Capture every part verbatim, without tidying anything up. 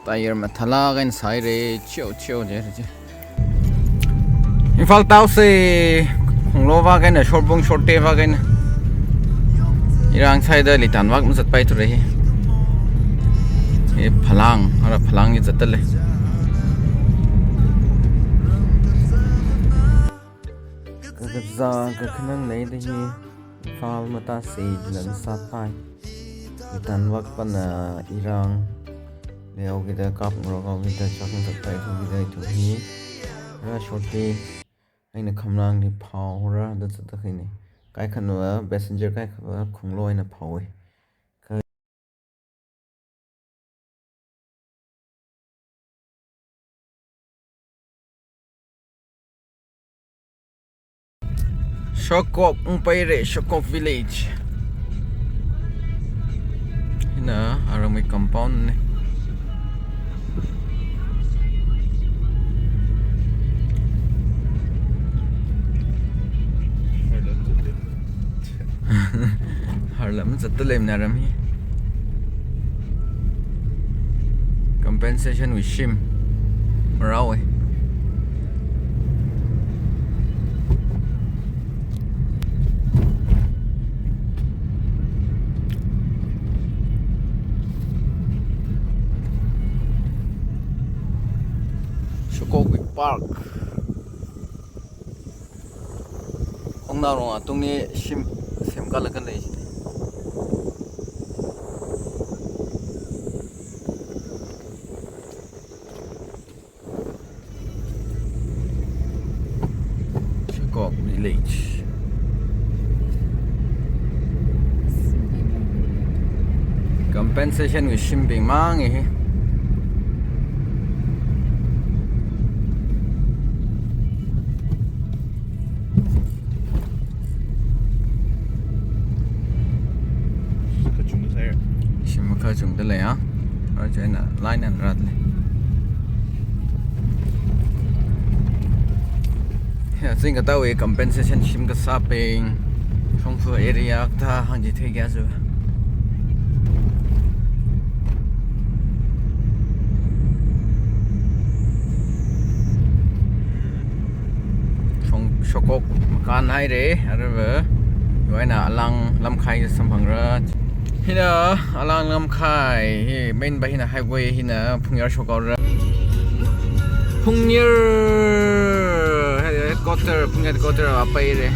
Tyre mathālāk eina sāhaira, cheo cheo jira chi. Imphal taose, khonglo vākahai eina, shortbung shortei vākahai eina. Irang sāhaida Litan vak mazatpaithura hi. Hi phalang, ara phalang hi zatdalei. Kakazā kakhanang leida hi, Imphal matāse, Litan sāpai. Litan vak pana Irang leokida kapngarok haokida chak mazatpaithukida ithum hi. Ara shortei eina Khamlangli phāhaora da zatda khalei. Kaikhana passenger kaikhava khonglo eina phāhaowa. Shokop ungpaira, Shokop village. Hina aramwui compound na. Harlam zatdalei mana aram hi. Compensation wui shim. Marao e. Shokopwui park. Khongnaorong atungli shim semkalaga lei. Shokop village. Compensation wui shimbing mang e hi. Shim kachungkha chungdalei ya. Ara chieina line eina rādalei. Ya, zingkathāwui compensation shim kasābing, Shongfa area kathā hāngchitheikya zu. Shong-, Shokop makānhaira, aruiva, yuina Alang Lamkhai samphangra. Hina Alang Lamkhai, hi main ba hina highway hina Phungyar shokhaora. Phungyar headquarter, Phungyar headquarter vāpaira.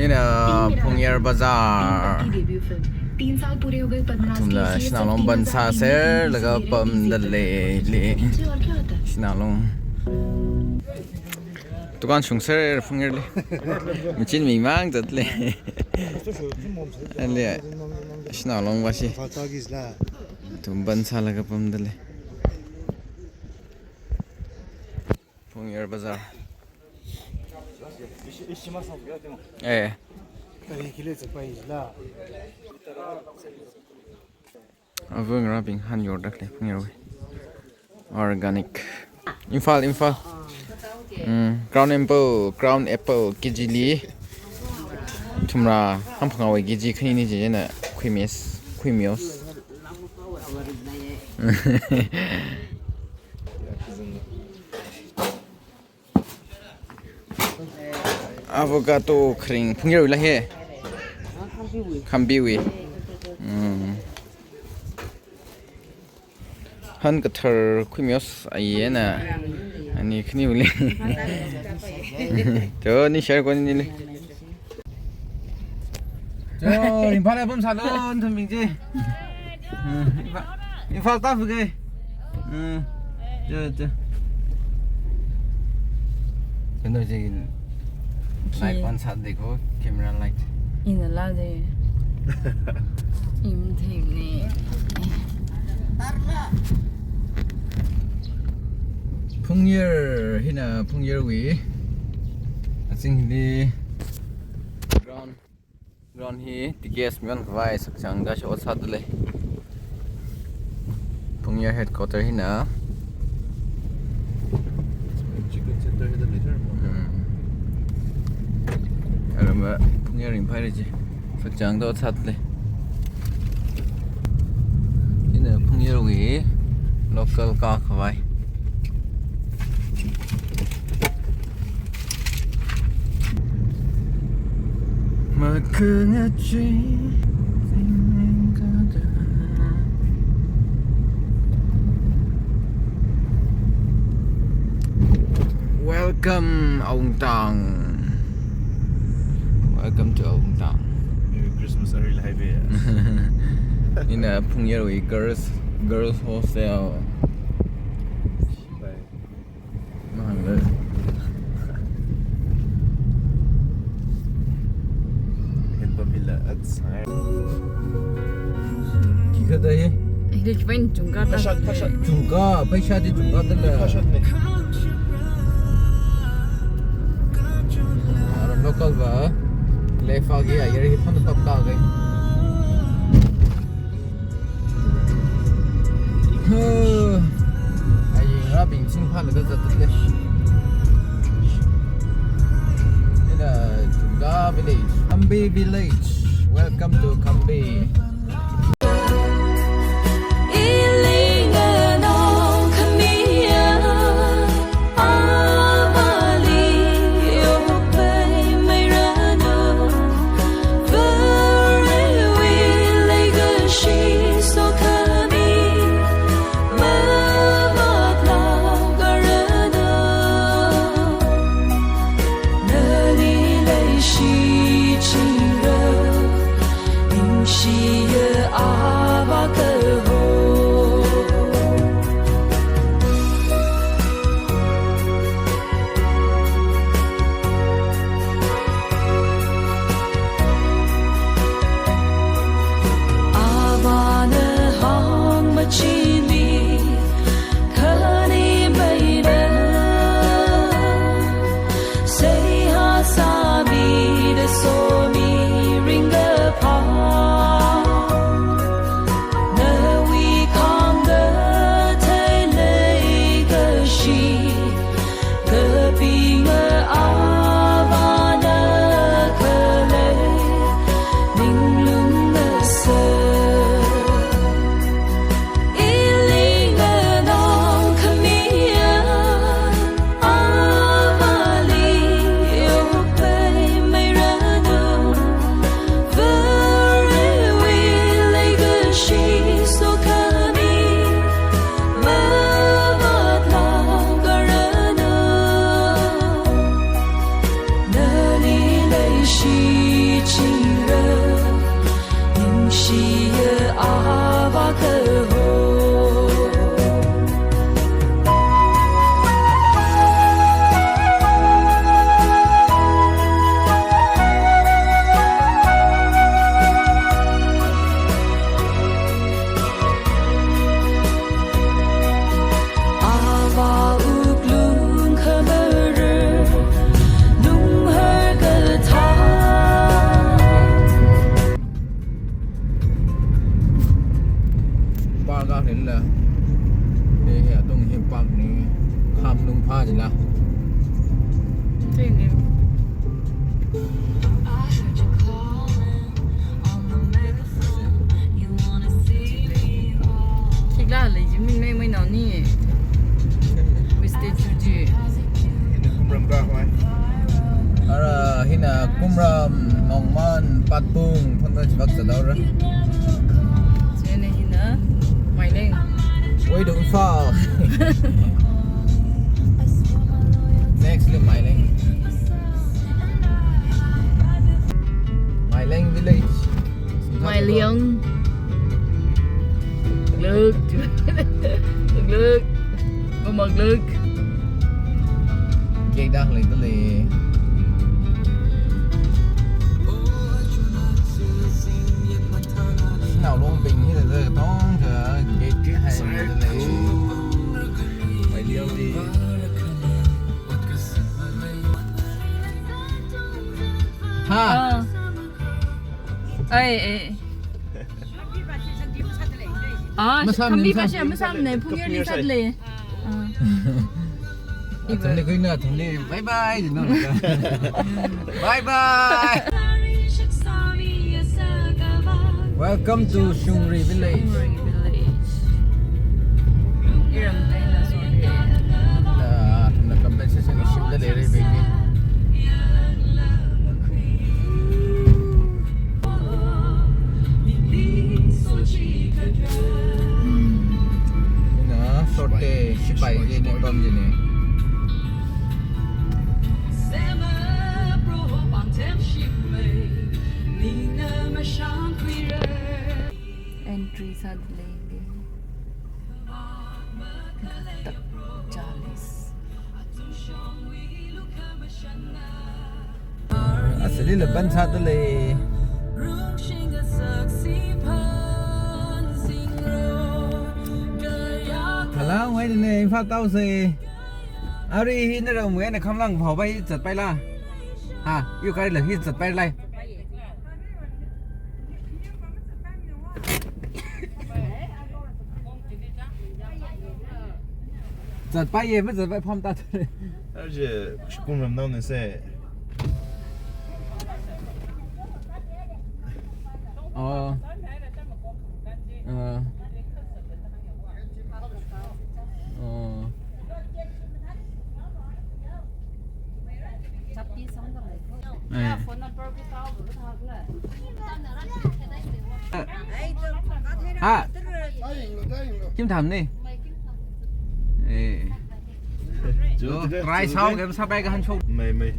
Hina Phungyar Bazar. Athumla Shanao Long ban sāserlaga pamdalei, lei. Shanao Long. Dukan shungser Phungyarli. Machine mimang zatlei. Anli Shanao Long bashi. Athum ban sālaga pamdalei. Phungyar Bazar. Eh. Avāngarābing han yordalei, Phungyarwui. Organic. Imphal, Imphal. Mm, crown apple, crown apple, K G li thumra, hangphangāwui K G khanini jina, khuimios, khuimios. Avocado kharing Phungyarwuila hi. Khambiwui. Mm. Han kathar khuimios ayina. Ani khaniwuili. To ni share ko nili. Cho, Imphal apam salon thumbing chi. Imphal, Imphal ta fuge. Hmm. Cho, cho. Kano je light on sāda kho, camera light. Ina lāda. Im thing ni. Phungyar hina Phungyarwui. Azingli ground. Ground hi T K S mi onkhavai sakchangda shot sādalei. Phungyar headquarter hina. Chicken center hina leitharan. Hmm. Arama Phungyar ringphāra chi. Sakchangda shot sādalei. Hina Phungyarwui local kakhavai. Welcome, Awungtang. Welcome to Awungtang. Merry Christmas, Aril Highway. Hina Phungyarwui girls, girls hostel. Bye. Mahāngla. Hen pamila at sangai. Khi kata hi? Hili chiwui eina chungkha ta. Phaishat, phaishat. Chungkha, phaishat chi chungkha tala. Phaishat ne. Ara local va. Left a ge ya, yari hi phone top ka ge. Huh. Ai, rabing ching pha laga zat le. Hina Chungkha village, Khambi village. Welcome to Khambi. Park a rinla. He he atung hi park ni. Ham nung pha jila. Thank you. Khikla lei ji min mei mei nao ni. Wastage ji. Kumram ka hoi. Ara hina Kumram, Nongman, Patpung, phangda chibak sadaora. Chieina hina Maileng. Way to Imphal. Next li Maileng. Maileng village. Maileng. Look. Look. Mama, look. Gate da leidalei. Shanao Longbing hithāda tongda gate haidalei. Pai liaoli. Ha? Ah. Ai, ai. Ah, masāmne, khambi masā. Pashe masāmne, phungyarli sālei. Ah. Athumli khuina, athumli, bye bye, you know. Bye bye. Welcome to Shungri Village. Shungri Village. Iram taina sorde. Na, na compensation shimda leira bengni. Ina, Sorte, sipai jine, pam jine. Entry sālei. Khatak chalish. Asali laban sādalei. Khalang wai ne, Imphal taosei. Arui hi naramwui eina Khamlang phaopai zatpaila. Ha, yu karila hi zatpailai. Zatpaiye, mazatpai pham ta thare. Arje, shikun ramnao ne se. Oh. Uh. Oh. Eh. Ha. Kim tham ni? Eh. Jo, try sao game sa pai ka han chok. Mai, mai.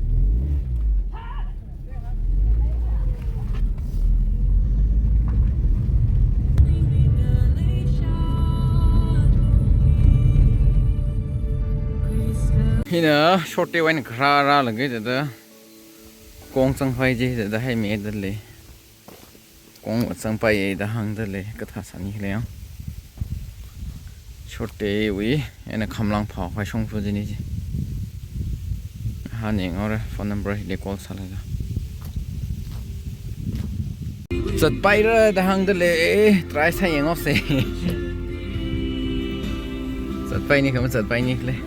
Hina Sorte wui eina kharā rālaga thāda kong zangpai ji thāda haimidalei. Kong zangpaiye da hāngdalei, kathā sāni lei yang. Sortewui eina Khamlang phaopai shongfa jini ji. Hāngyang haora, phone number hili call sālala. Zatpaira da hāngdalei, try sāyang haosei. Zatpai ni kha mazatpai ni lei.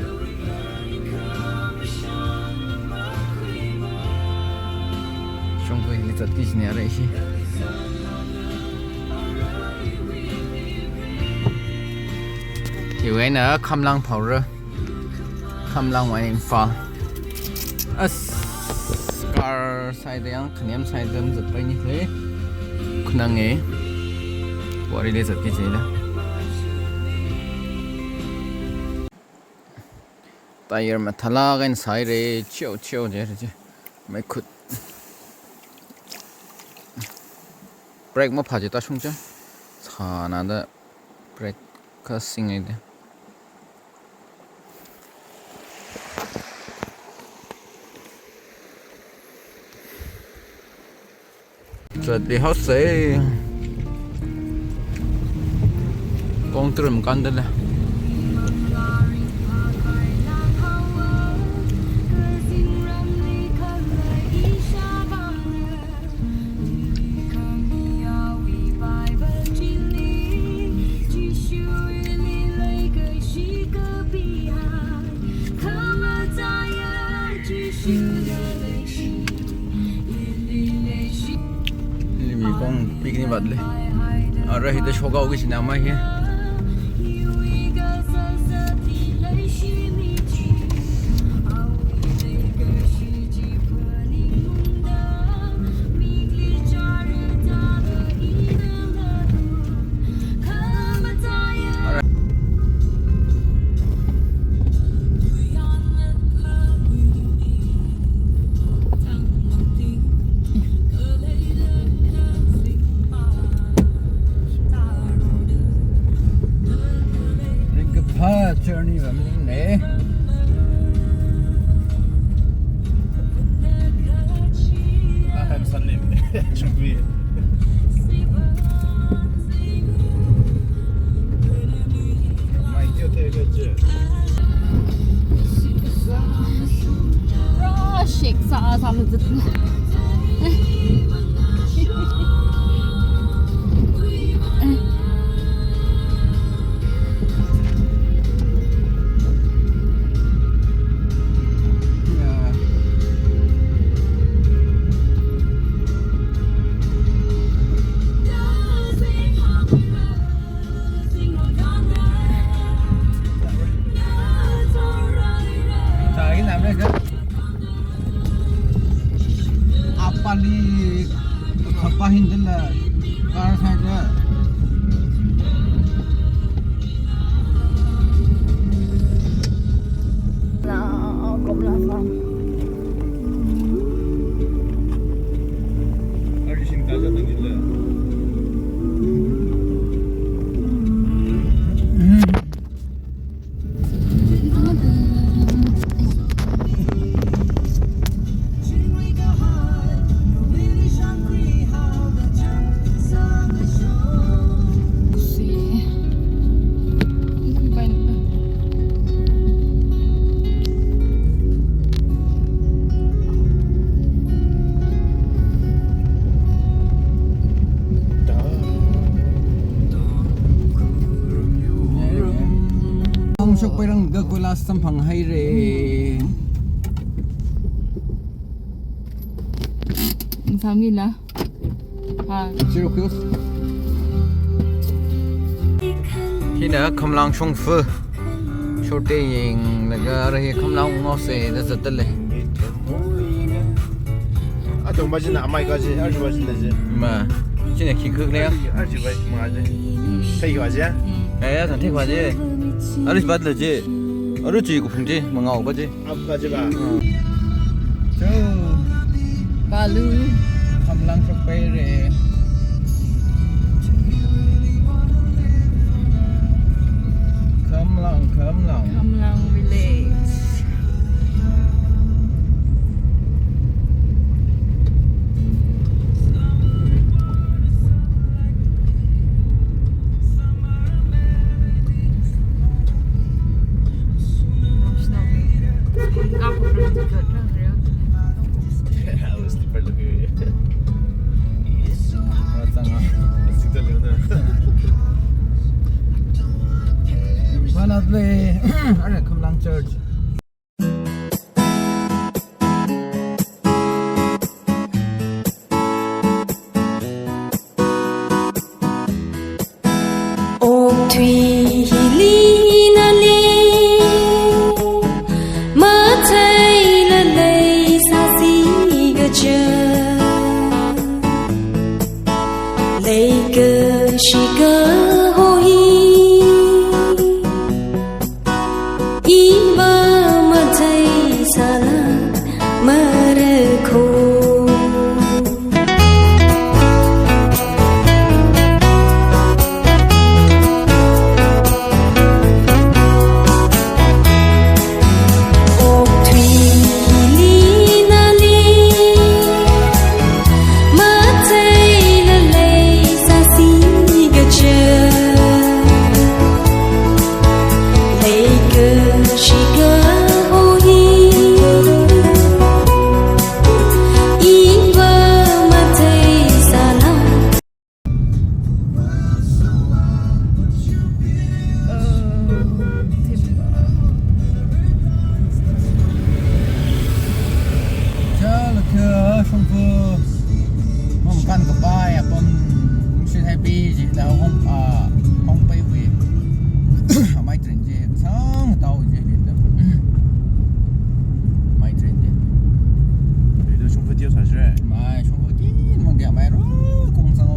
Shongfa hili zatki jini ara ishi. Hiwui eina Khamlang phaora. Khamlang wui eina Imphal. As car side yang, khaniam side dam zatpai ni lei. Khanang e. Wari lei zatki jila. Tyre mathālāk eina sāhaira, cheo cheo jira ji. Meikhut. Brake maphā ji tāshung cha. Chāna da brake kha sing ai de. Zatli haosei. Kong trim kandala. Hili mi kong picnic vātlei. Ara hithāda shokhaoki jina mai hi. Samphang haira. Samila. Ha. Zero kills. Hina Khamlang shongfa. Shortcut yanglaga ara hi Khamlang ngaose da zatdalei. Atong ba jina amai ka ji, arju ba jina ji. Ma, jina khi khuk ne ya? Arju ba ma ji. Thei ka ji? Ya, ya, thei ka ji. Arju ba la ji. Arju ji kuphung ji, mangao ba ji. Ap ka ji ba. Cho. Balu. Khamlang shokpaira. Khamlang, Khamlang. Khamlang village. One of the, Khamlang Church. Okthui hili nali matheila leisāsi kaja, leikashi kaho hi iva matheisāla marakho. Okthui hili nali matheila leisāsi kaja, leikashi kaho hi iva matheisāla. Chālakha shongfa mamkan kapai apam, Hongshit Haipi jila Hong, ah, Hongpei wui amei train ji kasang tao ji lila. Amei train ji. Ito shongfa teo sāsira. Mai shongfa teo mong dia mai ro kong sang o.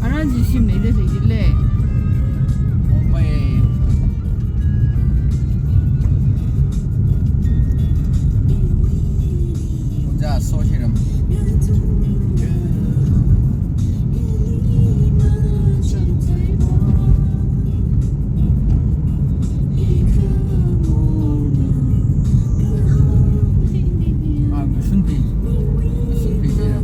Ara jishim leida leidalei. Hongpei. Oja Soshiram. Ah, shunpi. Shunpi kira.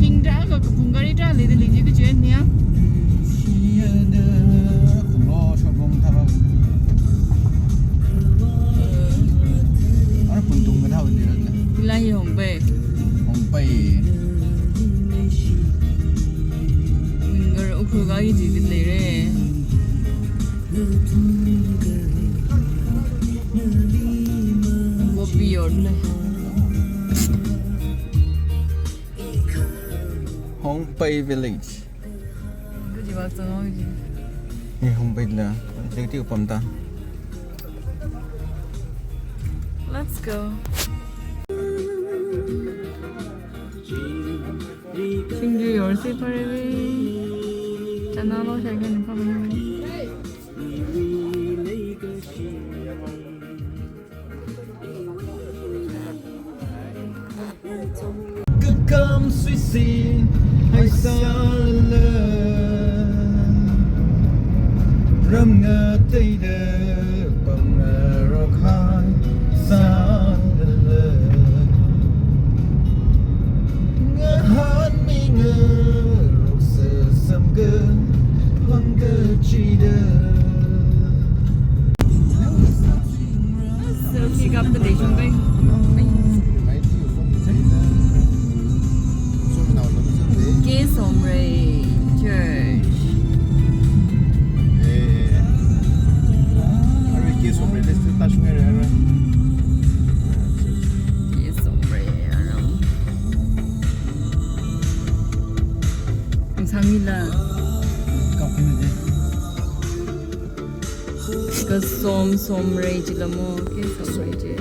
Thingda ka kapung gari da leida lei ji kaji niya. Khumlo shobong thaba. Ara puntung kathao lei ra. Hila hi Hongpei. Hongpei. Winger Ukhrul kaji ji leira. Wopi yorle. Hongpei Village. Kaji vak zang o ji. Eh, Hongpei la. Jekti upam ta. Let's go. Singju yorsi pharewe. Kakam suisin haisālala, ram ngateida pamngarok haisālala, ngahānmingaroksa samka phangkachida. Selfie kapta lei shongkai. K Somrei Church. K Somrei aram. Ang sangila. Kasom Somrei jilamo, K Somrei ji.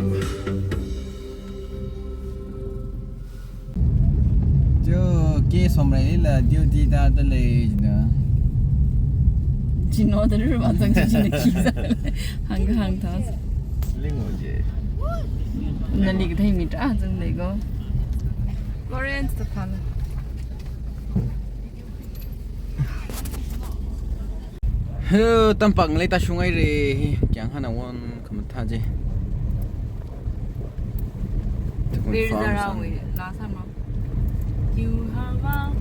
Jo, K Somreila duty tāda lei jina. Jino da rur ma zang jina ki. Hang hang ta. Lingo je. Nali kathei mi ta zang lei go. Lawrence ta phala. He, tampak ngalei tāshungai re. Kyang hana won khamathā je. Tukun Veer farm Zara san. Wui last time. You have a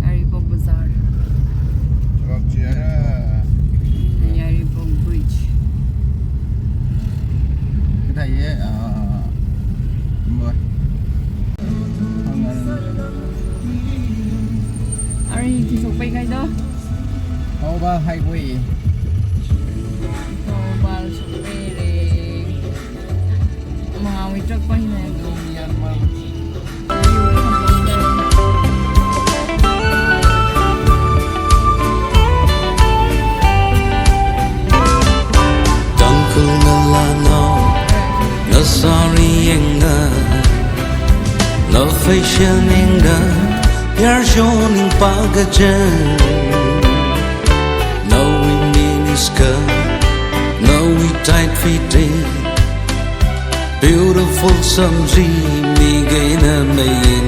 Yairibok Bazaar. Chulak chiara. Yairibok Bridge. Kita ye, ah, mo. Ari, khi shokpai kaida? Thoubal Highway. Thoubal shokpai re. Mawui truck pa hina. Tangkhul ngalānao, na sari yangna, na fashion yangna, yar shoning pa gajan. Nawui mini skirt, nawui tight fitting, beautiful samji mi gaina mei.